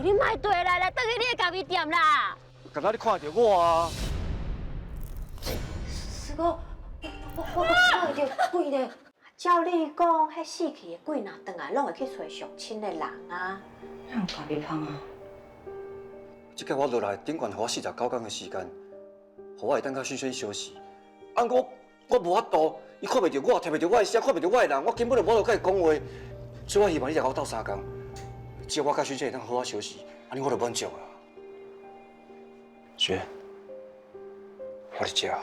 你莫綴來啦，轉去你的咖啡店啦。敢若你看著我啊？師哥，我看著鬼呢。照你講，彼死去的鬼若轉來，攏會去揣上親的人啊。哪有咖啡芳啊？這擺我落來，頂懸予我49工的時間，予我會當佮萱萱相似。啊，我無法度，伊看袂著我，聽袂著我的聲，看袂著我的人，我根本就無法度佮伊講話。所以我希望你來佮我鬥相共，只要我佮萱萱會當好好相似，按呢我就滿足啊。雪，我佇遮。